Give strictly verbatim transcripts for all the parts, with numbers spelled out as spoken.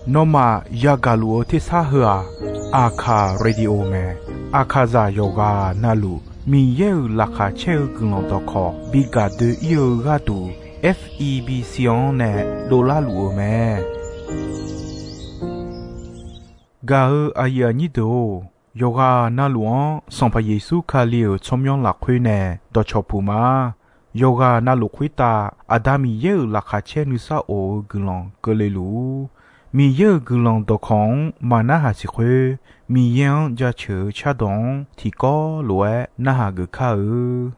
Nawmaf yagaq luf-eu tersar heu-aq, Aqkaq Radio mae. Aqkaqzaq yawqghaq navluf Miqyaer-euq laqkhaq caer-eu guiqlanq dawqkawq bi gaq doe-ir-eu gharduq, F E B C-anr nae dovlar luf-eu mae. Gaq-eu aqyuif aqnyir deuq-or, yawqghaq navluf-anr Sanqpaq Yeqsur Kali-euq tsawrmyanr lafkhoer nae dawqcawq puq ma. Yawqghaq navluf khoertav Aqda Miqyaer-euq laqkhaq caer nuisar of-eu guiqlanq keuvle luf-ur. Miqyaer-euq guiqlanq dawqkawq-anr maqnarhaq siq khoer, Miqyaer-anr jaceuq-eu cardawq-anr tiqkawv lof-aer narhaq geuf kar-eu.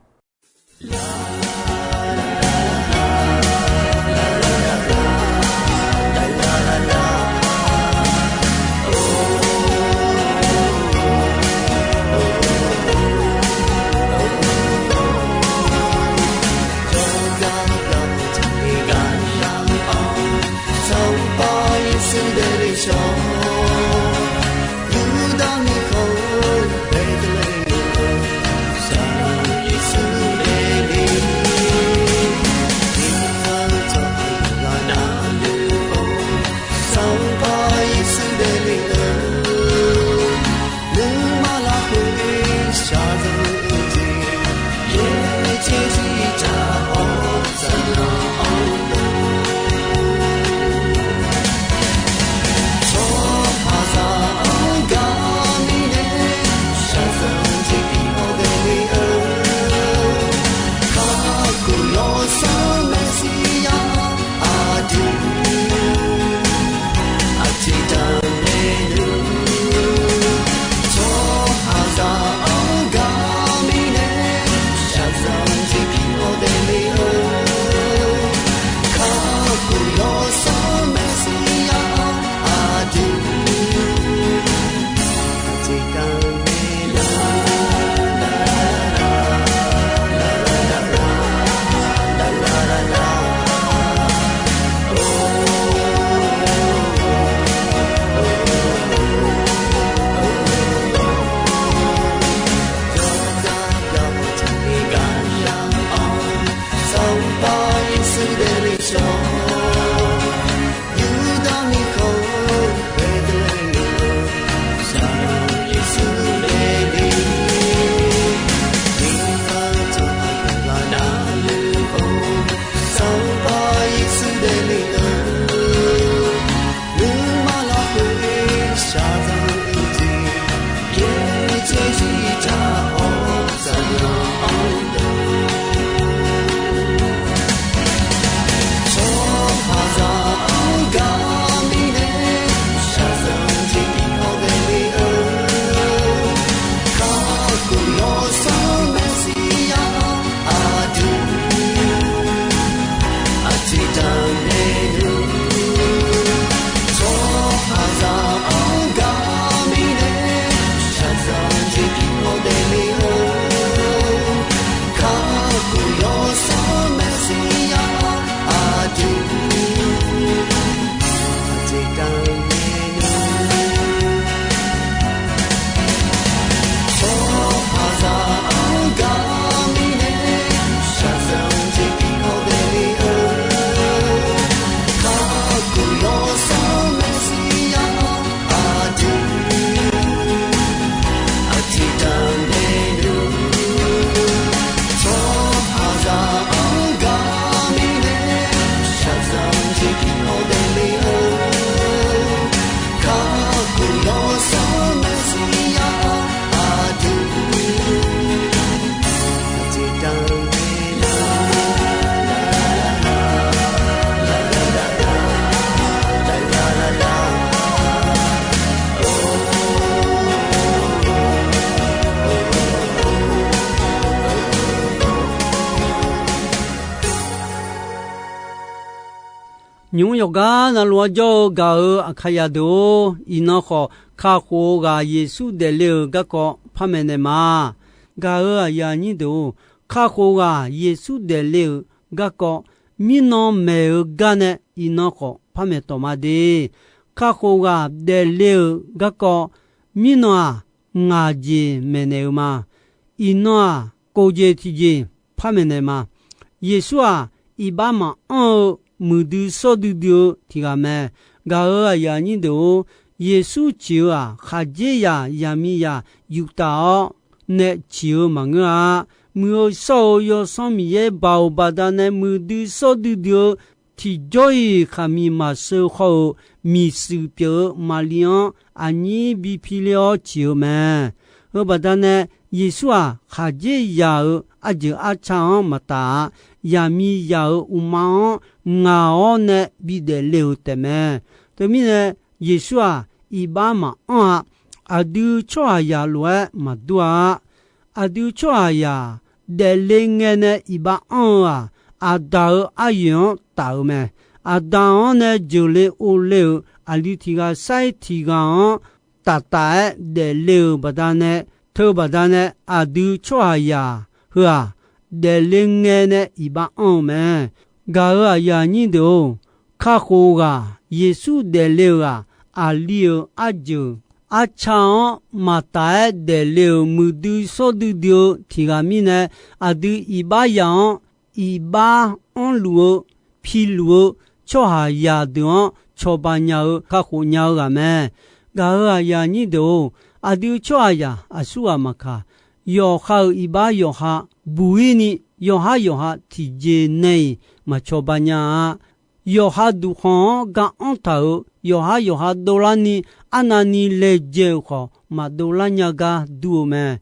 Nymq-mr yawqgar navluf-anr jawr-eu gaq-euq Aqkaqzaq deuq-or, iqnan khawf kakhof-eu ghaq Yeqsur daefle-euq garkawv par maeqnaeq ma. Gaq-euq aqyuif aqnyir deuq-or, kakhof ghaq Yeqsur daefle-euq garkawv mirnan maeq-eu gar nae iqnan khawf par maeqtawq ma de. Kakhof ghaq daefle-euq garkawv mirnan-aq, ngaq jeq maeqnaeq-eu ma. Iqnan-aq, kov jeq tiqjeq par maeqnaeq ma. Yeqsur-aq, iqbax maqanr-eu muiqdui shawr duidui-eu tiq ghaq mae. Gaq-euq aqyuif aqnyir deuq-or, Yeqsur ciq-eu-aq, khaqdzerzaq zaqmiqzaq yuf taf-awr nae ciq-eu maqngeur-a. Muiq-eu shawr-eu Yawsanr Miqyaer baoq baqdanae muiqdui shawr duidui-eu tiqjawr-iq khaqmiq maqsheu khawr-eu miqshuif pyeuf-eu Maqli-anr aqnyir bi piler-awr ciq-eu mae. Heu baqdanae Yeqsur-aq, khaqdzerzaq-euq arjeuq arca-anr maqtaf-a. Zaqmiqzaq-euq uqma-anr ngaq-awr nae bidaef le-euq taefmae. Teumirnae, Yeqsur-aq, iqbax maqanr-a. Aqdui tsawrhaqzaq lof-aer maqdur-a. Aqdui tsawrhaqzaq daefle ngae nae iqbax anr-eu-aq, Aqdaq-euq aryoeq-anr taf-eu mae. Aqdaq-anr nae jeuqle ovle-euq aqli tiq ghaq sair tiq ghaq-anr taqtaf-aer daefle-euq baqdanae, teu baqdanae aqdui tsawrhaqzaq heu-aq, daefle ngae nae iqbax anr-eu mae. Gaq-euq aqyuif aqnyir deuq-or, kakhof ghaq Yeqsur daefle-euq-aq, aqli-euq arjeuq arca-anr maqtaf-aer daefle-euq muiqdui shawr duidui-eu tiq ghaq mirnae, aqdui iqbax zaq-anr iqbax anrluf-eu piluf-eu tsawrhaqzaq deuq-anr cawba nya-eu kakhof nya-eu ghaq mae. Gaq-euq aqyuif aqnyir deuq-or, aqdui tsawrhaqzaq aqsurghaq maqkaq, yawqha-euq iqbax yawqha buq-ir ni, yawqhar yawqha tiqjeq nae-iq maqcawba nya-a. Yawqha duqkhanq-anr ga anr taq-euq yawqhar yawqha dovlar ni, arnavni laejae-euq khawf maqdov lar nya gar dur-eu mae.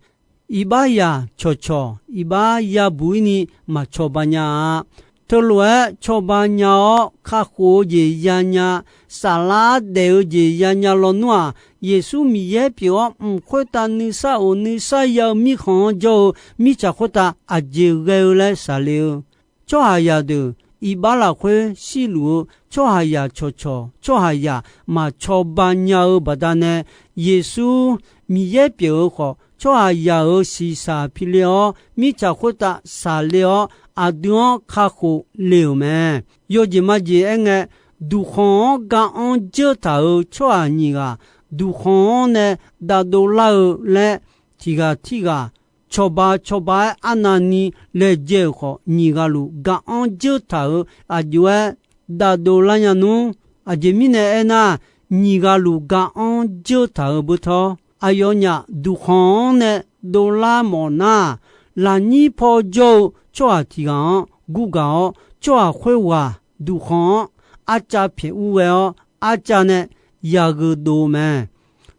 Iqbaxzaq cawqcawq iqbax yabuq-ir ni maqcawba nya-a. Teulof-aer cawba nya-awr kakhof-eu jeq yanya, saflar daef-eu jeq yanya lawnmr-aq, Yeqsur Miqyaer pyeuf-awr mq khoertav nuisar of nuisar ya-eu mirkhanq-anr jawr-eu mirtsaq khoertav aqjeq ghae-eu laer shaqle-eu tsawrhaqzaq deuq iqbax lafkhoer shirluf-eu tsawrhaqzaq cawqcawq tsawrhaqzaq maqcawba nya-eu baqdanae, Yeqsur Miqyaer pyeuf-eu khawf, tsawrhaqzaq-euq shiqshaq pile-awr, mirtsaq khoertav shaqle-awr, aqdui-anr kakhof le-euq mae. Yawjeq majeq aerngae, duqkhanq-anr ga anr dzeur taq-euq tsawrhaq nyiq ghaq, duqkhanq-anr nae dav dovlar-eu laer, tiq ghaq tirghaq cawba cawba-aer arnavni laejae-euq khawf, nyiq ghaq luf ga anr dzeur taq-euq aqjox-aer dav dovlar nya nmr. Aqjeq mirnae aernar, nyiq ghaq luf ga anr dzeur taq-euq beutawr, aqyawfnyaf duqkhanq-anr nae dovlar mawf nar, lafnyir paw jawr-eu tsawrhaq tiq ghaq-anr gurgaq-awr, tsawrhaq khoerghaq duqkhanq-anr arcav pyaeq ur ghae-awr, arcav nae yagheu dov mae.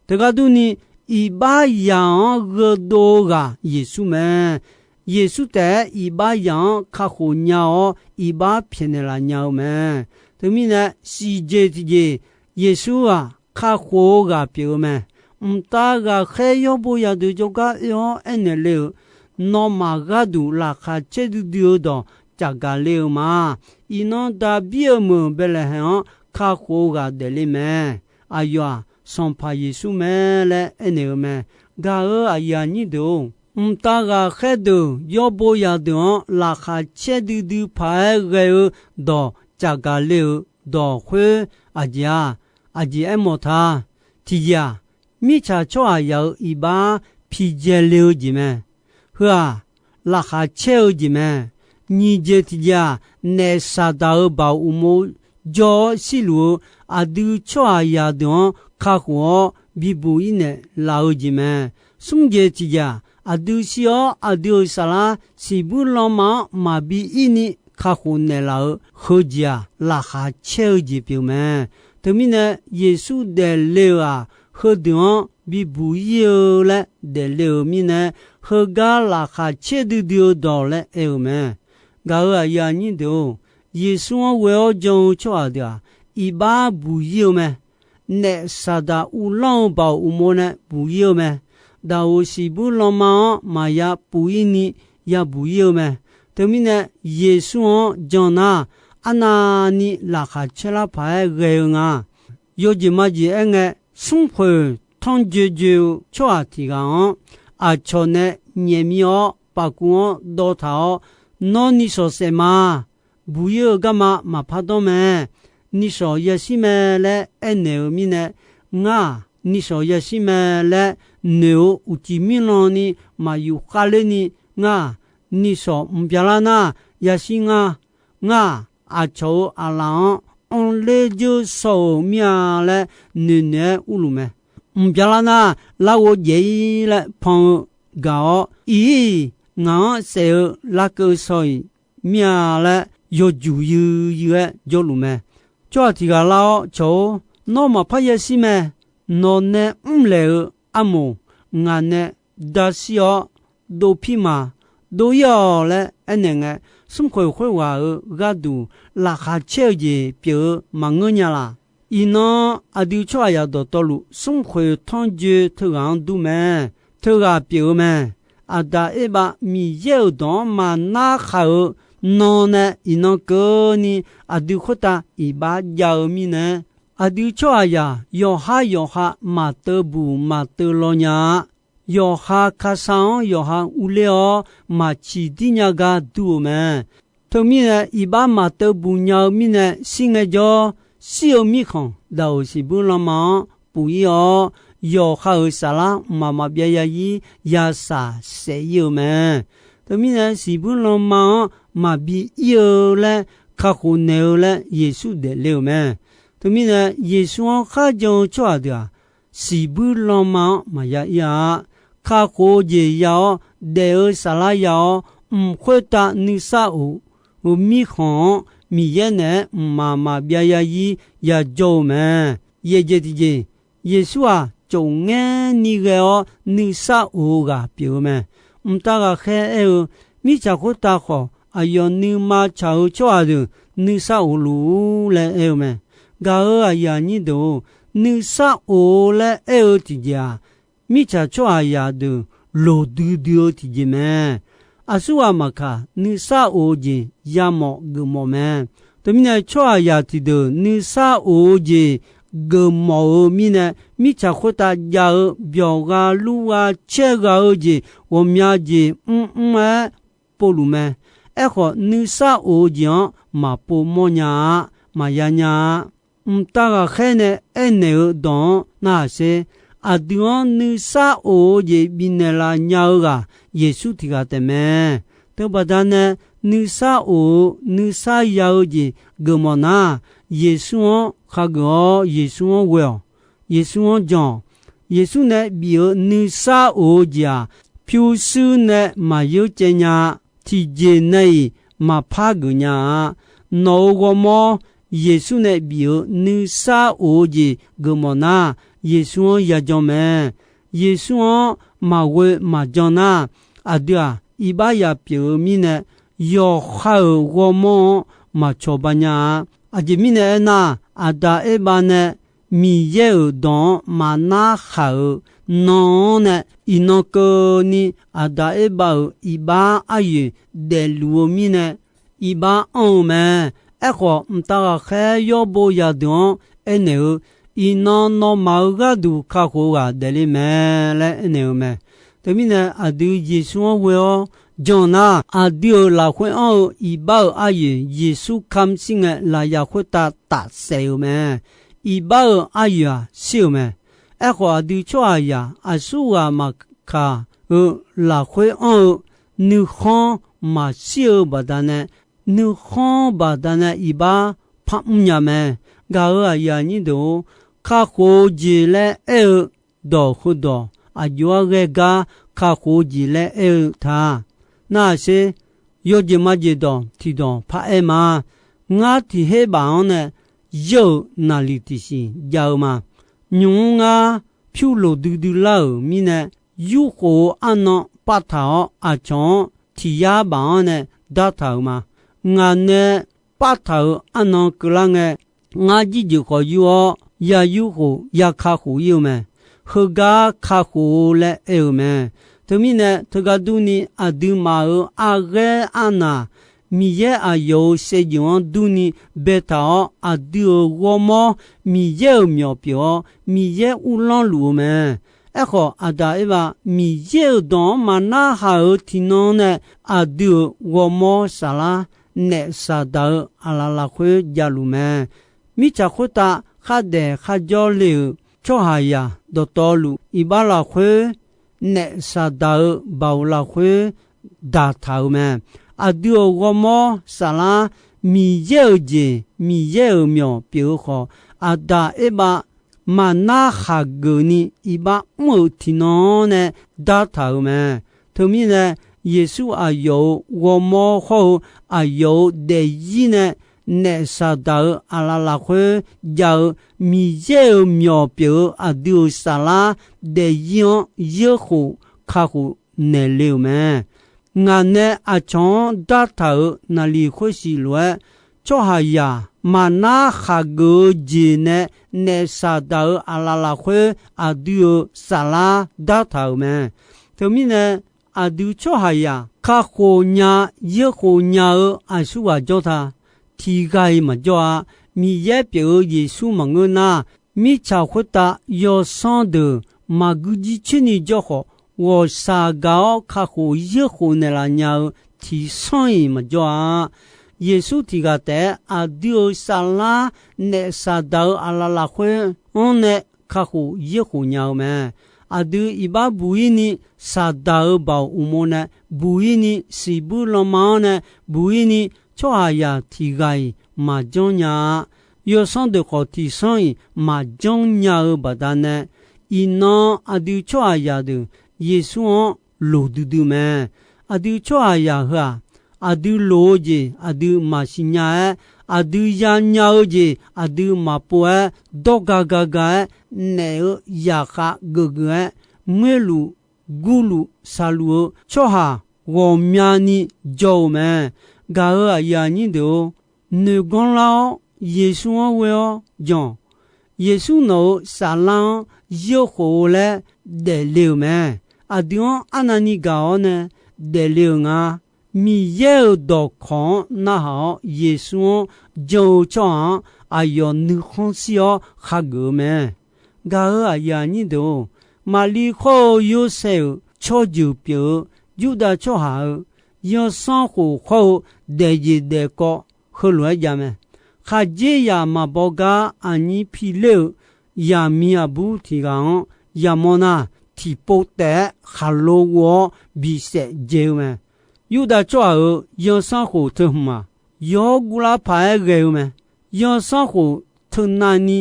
Teugar durni, iqbaxzaq-anr gheudov-eu ghaq Yeqsur mae. Yeqsur taef-aer iqbaxzaq-anr kakhof nya-awr, iqbax pyaeqnaeq laf nya-eu mae. Teumirnae, siqjeq tiqjeq Yeqsur-aq, kakhof-eu ghaq pyeuf-eu mae. Mqtav ghaqkhaer yawrbo yadeuq jawrgar oe-awr aernaeq le-euq, nawmaf gharduq laqkhaq caer duidui-eu dawq caqgaq le-euq ma. Iqnan Daqbir-eu meuq Baeqlaeqhaeq-anr kakhof-eu ghaq daefle mae. Aqyawf-aq, Sanqpaq Yeqsur mae laer aernaeq-eu mae. Gaq-euq aqyuif aqnyir deuq-or, mqtav ghaqkhaer deuq yawrbo yadeuq-anr laqkhaq caer duidui paq-aer ghae-eu dawq caqgaq le-euq dawq khoer aqjeq-aq, aqjeq aermawf ta. Tiqjeq-aq, mirtsaq tsawrhaqzaq-euq iqbax pijae le-eu jeq mae. Heu-aq, laqkhaq caer-eu jeq mae. Nyiq jeq tiqjeq-aq, naef Saqdaq-euq baoq uqmov jawr-awr shirluf-eu aqdui tsawrhaqzaq deuq-anr kakhof-awr bibuq-ir naeqlaf-eu jeq mae. Smr jeq tiqjeq-aq, aqdui shir-awr aqdui-euq saflar siqbuir lanma-anr maqbi ir ni kakhof naeqlaf-eu heujeq-aq, laqkhaq caer-eu jeq pyeuf mae. Teumirnae, Yeqsur daefle-euq-aq, heudeuq-anr bibuq-ir-eu laer daefle-euq mirnae, heugar laqkhaq caer duidui-eu dawq laer aer-euq mae. Gaq-euq aqyuif aqnyir deuq-or, Yeqsur-anr ghoe-awr jan-eu tsawrhaq deuq-aq, iqbax buq-ir-eu mae. Naef Saqdaq uvlanr-eu baoq uqmov nae buq-ir-eu mae. Daqoq siqbuir lanma-anr maqya puq-ir ni yabuq-ir-eu mae. Teumirnae, Yeqsur-anr jan nar, arnavni laqkhaq caerlar paq-aer ghae-eu nga. Yawjeq majeq aerngae, smrkhoeq tanrjoe joe-eu tsawrhaq tiq ghaq-anr, aqcawq nae nyaef mir-awr pafkuv-anr dawv taq-awr, Nawr nishawq saef ma. Buq-ir-eu garma maqpar dawr mae. Nishawq yashir mae laer aernaeq-eu mirnae, Ngar-aq, nishawq yashir mae laer noeq-eu uqcif mirlan ni maq yufkhav ler ni, ngar-aq, nishawq mq byalar nar, yashir nga. Ngar-aq, aqcawq-euq aqlaf-anr anrler dzeur shaw-euq mir-a laer noeqnoeq-aer urluf mae. Mq byalar nar, larghov jaev-ir laer pan-eu gaq-awr, iq-ir ngaq-anr saef-eu larkeuv shaw-iq mir-a laer yawjuq yuiyuiv-aer jawrluf mae. Tsawrhaq tiq ghaq lar-awr, Cawq-or, nawr maqpar yashir mae. Nawq nae mrlaeq-eu armoq ngaq nae dashir-awr, dov pir ma. Dov-ir-awq laer aernaeq ngae, smrkhoeq khoerghaq-euq gharduq laqkhaq caer-eu jeq pyeuf-eu maqngeur nya laq. Iqnan aqdui tsawrhaqzaq dawqtawvluf, smrkhoeq tanrjoe teughaq-anr dur mae. Teughaq pyeuf-eu mae. Aqdaq Erbav Miqyaer-euq dawq-anr maqnar khaq-eu nan nae, iqnan keuvni aqdui khoertav iqbax jav-eu mirnae, aqdui tsawrhaqzaq yawqhar yawqha maqteuv buq maqteuv law nya-a. Yawqha kasa-anr yawqha urler-awr, maqciq dir nya gar dur-eu mae. Teumirnae, iqbax maqteuv buq nya-eu mirnae, shir ngaejawr, shir-eu mirkhanq daq-euq siqbuir lanma-anr puf-ir-awr, yawqha-euq saflar mqmaq maqbyav ya-ir, yashaq saef-ir-eu mae. Teumirnae, siqbuir lanma-anr maqbi ir-eu laer kakhof naeq-eu laer Yeqsur daefle-euq mae. Teumirnae, Yeqsur-anr kharjan-eu tsawrhaq deuq-aq, siqbuir lanma-anr maqya ir-a. Kakhof-eu jeq ya-awr, daef-eu saflar ya-awr, mq khoertav nuisar of-eu mirkhanq-anr Miqyaer naeq-aer mqmaq maqbyav ya-ir yajawr-eu mae. Yaeqjeq tiqjeq, Yeqsur-aq, cof ngaer ni ghae-awr nuisar of-eu ghaq pyeuf-eu mae. Mqtav ghaqkhaer aer-eu, mirtsaq khoertav khawf, aqyawf nuima tsaq-eu tsawrhaq deuq nuisar of luf-ur laer aer-eu mae. Gaq-euq aqyuif aqnyir deuq-or, nuisar of-eu laer aer-eu tiqjeq-aq, mirtsaq tsawrhaqzaq deuq loqdui dui-eu tiqjeq mae. Aqsurghaq maqkaq, nuisar of-eu jeq yamawf geufmawf mae. Teumirnae, tsawrhaqzaq tiqdeuq nuisar of-eu jeq geufmawf-eu mirnae, mirtsaq khoertav jav-eu byawq gha lur gha caer gha-eu jeq ghawqmya jeq mrmr-aer povluf mae. Aerkhawf, nuisar of-eu jeq-anr maqpov mawrnya-a, maqya nya-a. Mqtav ghaqkhaer nae aernaeq-eu dawq-anr narhaq sher. Aqdui-anr nuisar of-eu jeq bifnaeq laf nya-eu ghaq Yeqsur tiq ghaq taef mae. Teubaqda nae nuisar of-eu, nuisar ya-eu jeq geufmawf nar, Yeqsur-anr khageuf-awr, Yeqsur-anr ghoe-awq. Yeqsur-anr jan-awq. Yeqsur nae bif-eu nuisar of-eu jeq-aq, pyurshuir nae maqyeur caev nya-a. Tiqjeq nae-iq maqpar geuf nya-a. Nawq-euq ghawrmawr Yeqsur nae bif-eu nuisar of-eu jeq geufmawf nar, Yeqsur-anr yajan mae. Yeqsur-anr maqghoe maqjan nar, aqdui-aq, iqbax ya pyeuf-eu mirnae, yawqha-euq ghawrmawr-anr maqcawq ba nya-a. Aqjeq mirnae aernar, Aqdaq Erbav nae Miqyaer-euq dawq-anr maqnar khaq-euq nan-anr nae, iqnan keuvni Aqdaq Erbav-euq iqbax aryoeq daefluf-eu mirnae, iqbax anr-eu mae. Aerkhawf, mqtav ghaqkhaer yawrbo yadeuq-anr aernaeq-eu, iqnan nawmaf-euq gharduq kakhof-eu ghaq daefle mae laer aernaeq-eu mae. Teumirnae, aqdui Yeqsur-anr ghoe-awr jan nar, aqdui-euq lafkhoer anr-eu iqbax-euq aryoeq Yeqsur kamq shir ngae, lafyaq khoertav tafsaef-euq mae. Iqbax-euq aryoeq-aq shir-euq mae. Aerkhawf, aqdui tsawrhaqzaq aqsurghaq maqkaq-eu lafkhoer anr-eu nuikhanr maqshir-eu baqdanae, nuikhanr baqdanae iqbax par mrnya mae. Gaq-euq aqyuif aqnyir deuq-or, kakhof-eu jeq laer aer-eu dawq heudawq aqjox-aer ghae gar kakhof-eu jeq laer aer-eu ta. Narhaq sher, yawjeq majeq dawq tiqdawq paraer ma. Ngar tiq her baf-anr nae yawr-euq naqliq tiqsiq jav-eu ma. Nymq-mr ngar pyur loqdui dui lar-euq mirnae, yurkhof-eu arnan pavtaq-awr, aqcawq-anr tiq yar baf-anr nae dartaq-euq ma. Ngaq nae pavtaq-euq arnan keuvlar ngae, ngar jirjeuq khawf yur-awr, ya yurkhof ya kakhof ir-eu mae. Heugar kakhof-eu laer aer-eu mae. Teumirnae, teugar durni, aqduimaf-euq arghaer arnaq, Miqyaer aqyawf-euq shaevdzeuf-anr durni baetaq-awr, aqdui-euq ghawrmawr Miqyaer-euq myawq pyeuf-awr, Miqyaer uvlanr luf-eu mae. Aerkhawf, Aqdaq Erbav Miqyaer-euq dawq-anr maqnar haq-euq tiqnan nae, aqdui-euq ghawrmawr saflar naef saqdaq-eu aqlaf lafkhoer javluf mae. Mirtsaq khoertav khardaef kharjawr le-euq tsawrhaqzaq dawqtawvluf, iqbax lafkhoer naef saqdaq-eu baoq lafkhoer daqtaq-euq mae. Aqdui-euq ghawrmawr saflar Miqyaer-euq jeq, Miqyaer-euq myawq pyeuf-eu khawf, Aqdaq Erbav maqnar khaqgeuf ni iqbax mr-euq tiqnan-anr nae dartaq-euq mae. Teumirnae, Yeqsur aqyawf-euq ghawrmawr hawr-eu aqyawf-euq daefzir nae naef Saqdaq-euq aqlaf lafkhoer jav-eu Miqyaer-euq myawq pyeuf-eu aqdui-euq saflar daefzir-anr yaerkhof kakhof naeqle-euq mae. Ngaq nae aqcawq-anr dartaq-euq naqliq khoersiq lof-aer, tsawrhaqzaq maqnar khaqgeuf-eu jeq nae naef Saqdaq-euq aqlaf lafkhoer aqdui-euq saflar dartaq-euq mae. Teumirnae, aqdui tsawrhaqzaq kakhof nya, yaerkhof nya-eu aqsurghaq jawr ta. Tiq ghaq-iq maqjawr-a. Miqyaer pyeuf-eu Yeqsur maqngeur nar, mirtsaq khoertav yawsanr deuq maqgui jircoer ni jawr khawf, ghawqshaq gaq-awr kakhof yaerkhof naeqlaf nya-eu tiqsanr-iq maqjawr-a. Yeqsur tiq ghaq taef-aer aqdui-euq saflar naef Saqdaq-euq aqlaf lafkhoer-anr nae kakhof yaerkhof nya-eu mae. Aqdui iqbax buq-ir ni Saqdaq-euq baoq uqmov nae buq-ir ni, siqbuir lanma-anr nae buq-ir ni, tsawrhaqzaq tiq ghaq-iq maqjanr nya-a. Yawsanr deuq khawf tiqsanr-iq maqjanr nya-eu baqdanae, iqnan aqdui tsawrhaqzaq deuq Yeqsur-anr loq duidui mae. Aqdui tsawrhaqzaq heu-aq, aqdui loq-eu jeq aqdui maqsiq nya-aer, aqdui yanya-eu jeq aqdui maqpov-aer, dawrga gaga-aer, naef-eu zaqkhav geufgeuf-aer, ngoerluf gurluf shaqluf-eu tsawrhaq ghawqmyani jawr-eu mae. Gaq-euq aqyuif aqnyir deuq-or, noeqganr lar-awr Yeqsur-anr ghoe-awr jan. Yeqsur nawq-euq saflar-anr yaerkhof-eu laer daefle-euq mae. Aqdui-anr arnavni gaq-awr nae daefle-euq nga. Miqyaer-euq dawqkawq-anr narhaq-awr Yeqsur-anr jan-eu tsawrhaq-anr aqyawf nuikhanr shir-awr khageuf-eu mae. Gaq-euq aqyuif aqnyir deuq-or, Maqlir khawr-eu Yorsaev-euq tsawrjeuq pyeuf-eu Yurdav tsawrhaq-euq zanrsanrkhof khawr-eu daefjeq daefkawv heulof-aer jav mae. Khaqdzerzaq maqbaw gar aqnyir pi ler-euq zaqmiq aqbur tiq ghaq-anr yamawr nar, tiqpov taef-aer khaqlo ghov-awr bisaef dzae-eu mae. Yurdav tsawrhaq-euq zanrsanrkhof teu hmq-aq, yawr guvlar paq-aer ghae-eu mae. Zanrsanrkhof teu navni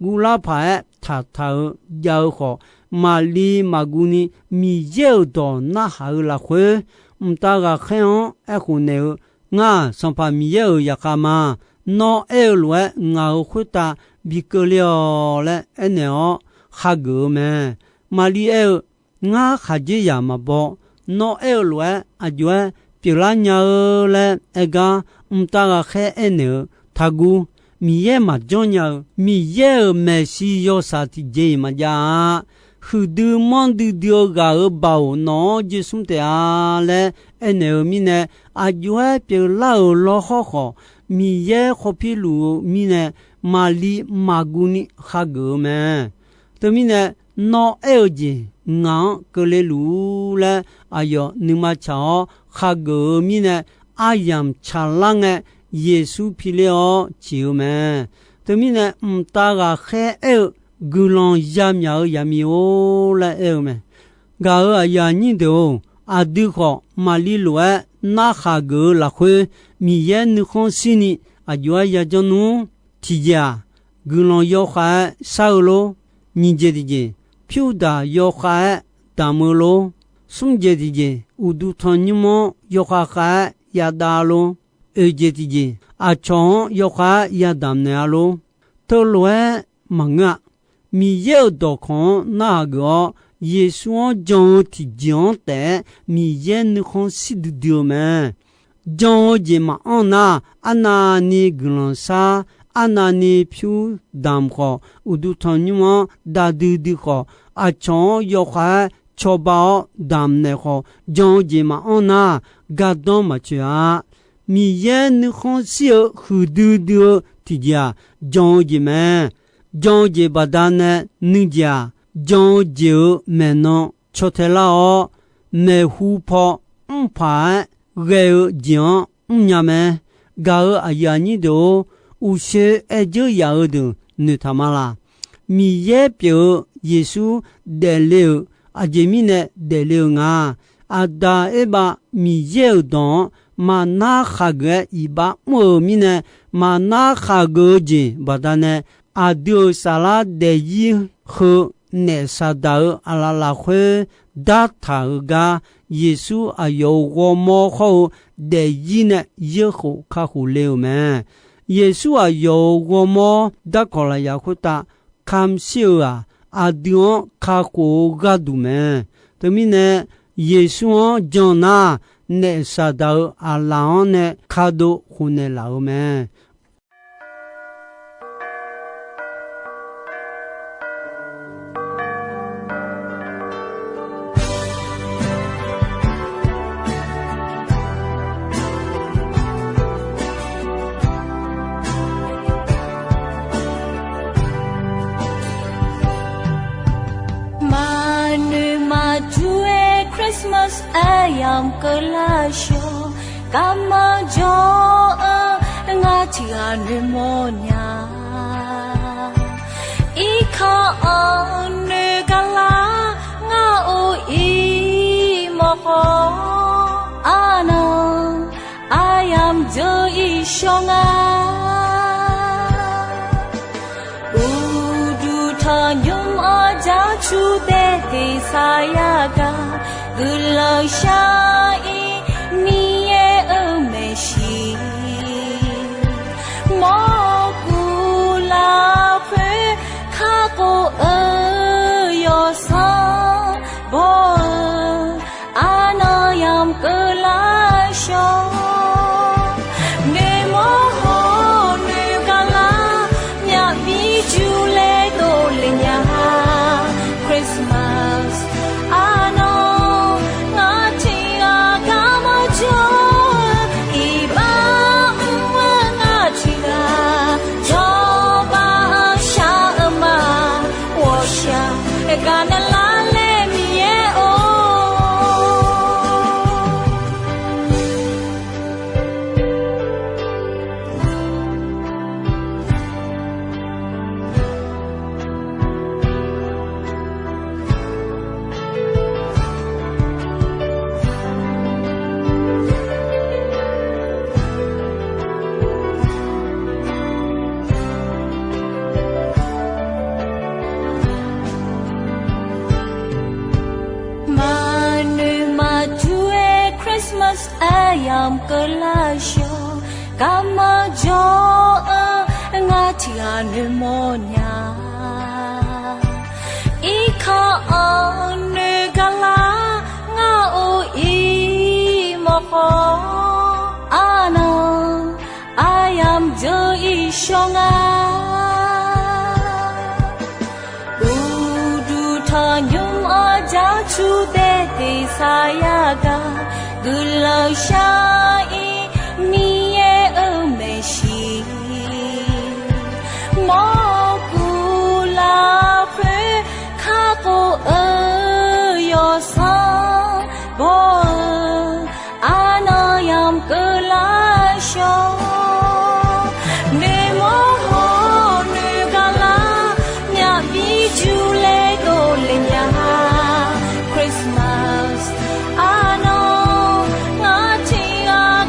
guvlar paq-aer taqtaq-eu jav-eu khawf, Maqlir maqguv ni Miqyaer-euq dawq narhaq-eu lafkhoer, mqtav ghaqkhaer-anr aerkhof naeq-eu, Ngar-aq, Sanqpaq Miqyaer-euq zaqkhav ma. Nawr aer-eu lof-aer ngaq-euq khoertav bi keuvle-awq laer aernaeq-awr khageuf-eu mae. Maqlir aer-eu, Ngar khaqdzerzaq maqbaw. Nawr aer-eu lof-aer aqjox-aer pyeuflar nya-eu laer aer gar, mqtav ghaqkhaer aernaeq-eu, Taqguv. Miqyaer maqjanr nya-eu, Miqyaer-euq maeqshi yawshaq tiqjeq-iq maqjav-a. Huiqdui manrdui dui-eu ghaq-euq baoq nawq-anr jersmr taef-a laer aernaeq-eu mirnae, aqjox-aer pyeuflar-euq lawrhawr khawf, Miqyaer khawf pirluf-eu mirnae, Maqlir maqguv ni khageuf-eu mae. Teumirnae, Nawr aer-eu jeq ngaq-anr keuvle luf-ur laer aqyawf nuima tsaq-awr khageuf-eu mirnae, aryamq tsaqlar ngae Yeqsur piler-awr ciq-eu mae. Teumirnae, mqtav ghaqkhaer aer-eu, Guiqlanq yamyaq-eu zaqmiq-or laer aer-eu mae. Gaq-euq aqyuif aqnyir deuq-or, aqdui khawf Maqlir lof-aer narhaq geuf-eu lafkhoer, Miqyaer nuikhanr shirni aqjox-aer yajanr nmr. Tiqjeq-aq, guiqlanq yawkhav-aer shar-eu lor. Nyiq jeq tiqjeq, pyurdaq yawkhav-aer damq-eu lor. Smr jeq tiqjeq, uqduq tanqnymr-anr yawkhav khav-aer yadav lor. Oeq jeq tiqjeq, aqcawq-anr yawkhav-aer yadamq naeq-a lor. Teulof-aer maqngeur-a. Miqyaer-euq dawqkawq-anr narhaq geuf-awr, Yeqsur-anr jan-eu tiqjeq-anr taef-aer Miqyaer nuikhanr shir duidui-eu mae. Jan-eu jeq maqanr nar, arnavni guiqlanq shar, arnavni pyur damq khawf, uqduq tanqnymr-anr dav duidui khawf, aqcawq-anr yawkhav-aer cawba-awr damq naeq khawf, jan-eu jeq maqanr nar, gardanr maqtsoeq-a. Miqyaer nuikhanr shir-eu huiqdui dui-eu tiqjeq-aq, jan-eu jeq mae. Jan-eu jeq baqdanae nuijeq-aq, jan-eu jeq-euq maeqnan caw tae lar-awr, maeqhu paw mrpaq-aer ghae-eu jeq-anr mrnya mae. Gaq-euq aqyuif aqnyir deuq-or, uqshoe aer dzeur yaf-eu deuq noeqtaq ma laq. Miqyaer pyeuf-eu Yeqsur daefle-euq aqjeq mirnae daefle-eu nga. Aqdaq Erbav Miqyaer-euq dawq-anr maqnar khaqgeuf-aer iqbax mr-euq mirnae, maqnar khaqgeuf-eu jeq baqdanae, aqdui-euq saflar daefzir heu naef Saqdaq-euq aqlaf lafkhoer dartaq-euq gar, Yeqsur aqyawf-euq ghawrmawr hawr-eu daefzir nae yaerkhof kakhof le-euq mae. Yeqsur aqyawf-euq ghawrmawr darkawq lafyaq khoertav kamq shir-euq-aq, aqdui-anr kakhof-eu gharduq mae. Teumirnae, Yeqsur-anr jan nar, naef Saqdaq-euq aqlaf-anr nae kadov khofnaeq laf-euq mae. Maqnoeq maqdur-aer Christmas aryamq keuvlar shawr, garmanr jawr-eu ngar tiqghaq noeqmawr nya. Irkanr-anr noeq garlar ngar or-ir mawrkhawf, arnan aryamq dzeur-ir shawr nga. Uqduq tanqnymr-anr jacur daev teq saqyar gaq, guiqlanq shar-ir Miqyaer-euq maeqshi, mawrkuv lafkhoer kakhof-eu yawsanr baw-eu, arnan yamq keuvlar shawr. Noeqmawr hawr noeq garlar, myaqbir jurler dovle nya. Christmas arnan ngar tiqghaq garmanr jawr-eu, iqbax mr-eu ngar tiqghaq jawrbar shar-eu ma. Ghawqshaq gaqnaeq lar laer Miqyaer-or. Maqnoeq maqdur-aer Christmas aryamq keuvlar shawr, garmanr jawr-eu ngar tiqghaq noeqmawr nya. Irkanr-anr noeq garlar ngar or-ir mawrkhawf, arnan aryamq dzeur-ir shawr nga. Uqduq tanqnymr-anr jacur daev teq saqyar gaq, guiqlanq shar-ir Miqyaer-euq maeqshi, mawrkuv lafkhoer kakhof-eu yawsanr baw-eu, arnan yamq keuvlar shawr. Noeqmawr hawr noeq garlar, myaqbir jurler dovle nya. Christmas arnan ngar tiqghaq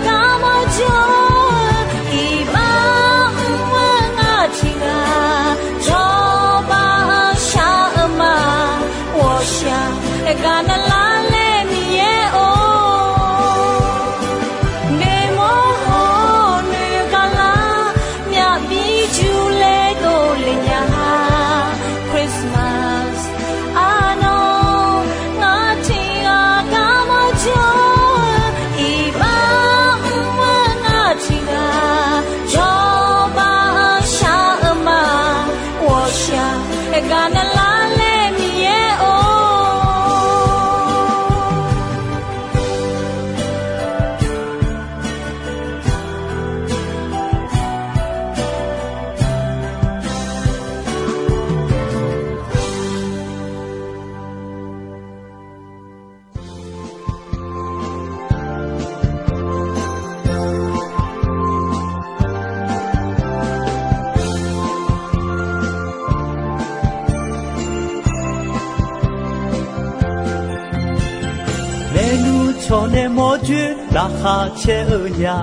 Mawrjoer laqkhaq caer-eu nya,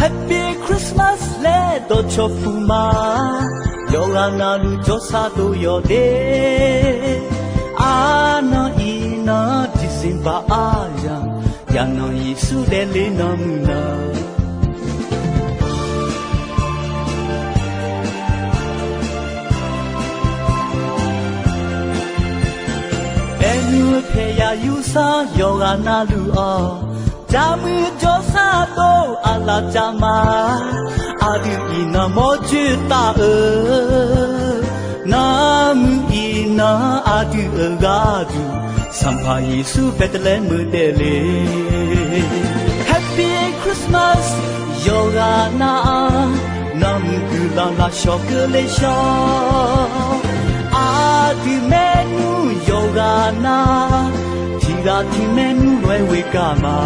Happy Christmas laer dawqcawq puq ma. Yawqghaq navluf jawrsar dov yawq de. Arnan iqnan December aryamq, yaqnan Yeqsur daefle nan muiq nan. Aernuir paeqyaq yursar yawqghaq navluf-awq, jaqmuiq jawrsar dov aqlaf jav ma. Aqdui iqnan mawrjoer taf-eu, nanmuiq iqnan aqdui-euq gharduq, Sanqpaq Yeqsur Bethlehem-eu daefle. Happy Christmas yawqghaq nar-aq, nanmuiq guiqlanq lafshawq keuvle shawr. Aqdui maernmr yawqghaq nar, tiqghaq tiq maernmr lof-aer ghoe gaq ma.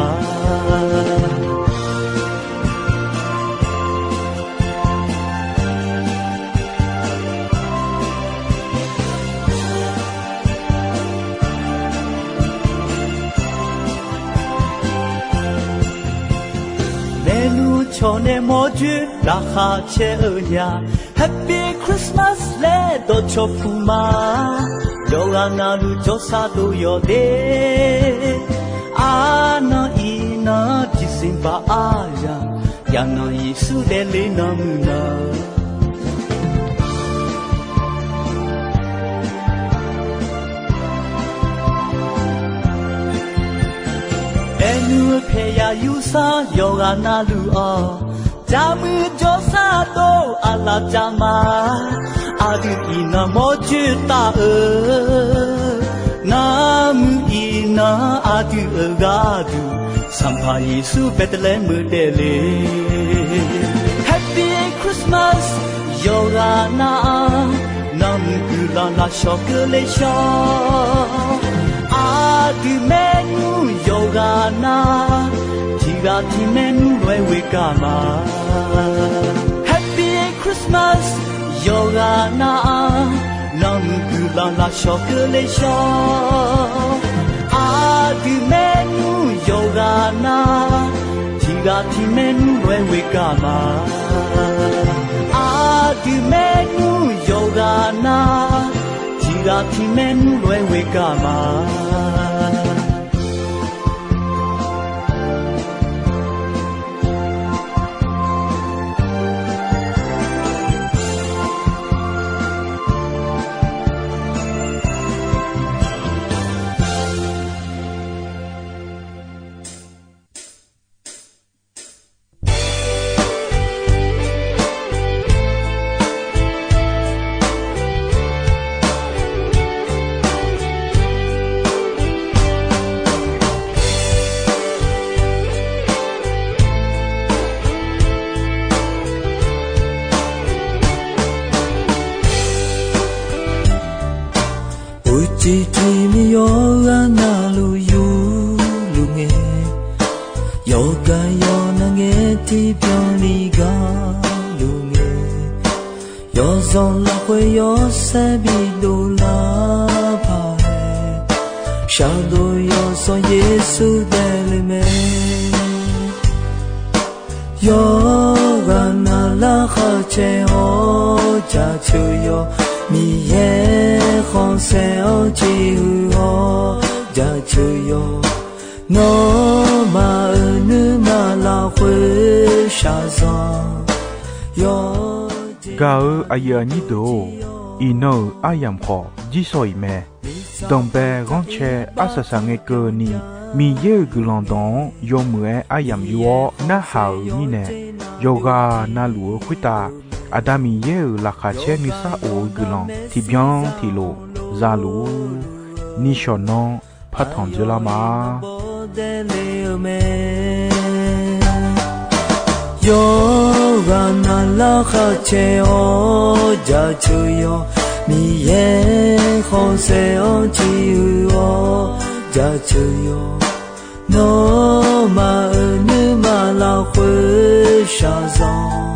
Maernmr cawq nae mawrjoer laqkhaq caer-eu nya, Happy Christmas laer dawqcawq puq ma. Yawqghaq navluf jawrsar dov yawq de. Arnan iqnan December aryamq, yaqnan Yeqsur daefle nan muiq nan. Aernuir paeqyaq yursar yawqghaq navluf-awq, jaqmuiq jawrsar dov aqlaf jav ma. Aqdui iqnan mawrjoer taf-eu, nanmuiq iqnan aqdui-euq gharduq, Sanqpaq Yeqsur Bethlehem-eu daefle. Happy Christmas yawqghaq nar-aq, nanmuiq guiqlanq lafshawq keuvle shawr. Aqdui maernmr yawqghaq nar, tiqghaq tiq maernmr lof-aer ghoe gaq ma. Happy Christmas yawqghaq nar-aq, nanmuiq guiqlanq lafshawq keuvle shawr. Aqdui maernmr yawqghaq nar, tiqghaq tiq maernmr lof-aer ghoe gaq ma. Aqdui maernmr yawqghaq nar, tiqghaq tiq maernmr lof-aer ghoe gaq ma. Uqcif tiq miqyaw-eu ghaq navluf yurluf ngae, yawqgar yawqnav ngae tiqbyan ni gar luf ngae, yawqzanq lafkhoer yawshaef bidov lar paq-aer, shardov yawsanr Yeqsur daefle mae. Yawqghaq nav larkhaq caer-awr jaceuq yawq, Miqyaer khanqsaer-anr ciqhuiq-awr jaceuq yawq, nawmaf-euq nuima lafkhoer shaqzanq yawq. Gaq-eu aqyuif aqnyir deuq-or, iqnan-euq aryamq khawf jirshaw iq mae. Danqbae ghanrcae arsaq saq ngae keuvni, Miqyaer-euq guiqlanq dawq-anr yawmuiq-aer aryamq yur-awr narhaq-euq mirnae, yawqghaq navluf-eu khoertav Aqda Miqyaer-euq laqkhaq caer nuisar of-eu guiqlanq tiqbyan tiqlof za luf-ur. Nishawq nanr partanq dzeurlar ma. Yawqghaq nav larkhaq caer-awr jaceuq yawq, Miqyaer khanqsaer-anr ciqhuiq-awr jaceuq yawq, nawmaf-euq nuima lafkhoer shaqzanq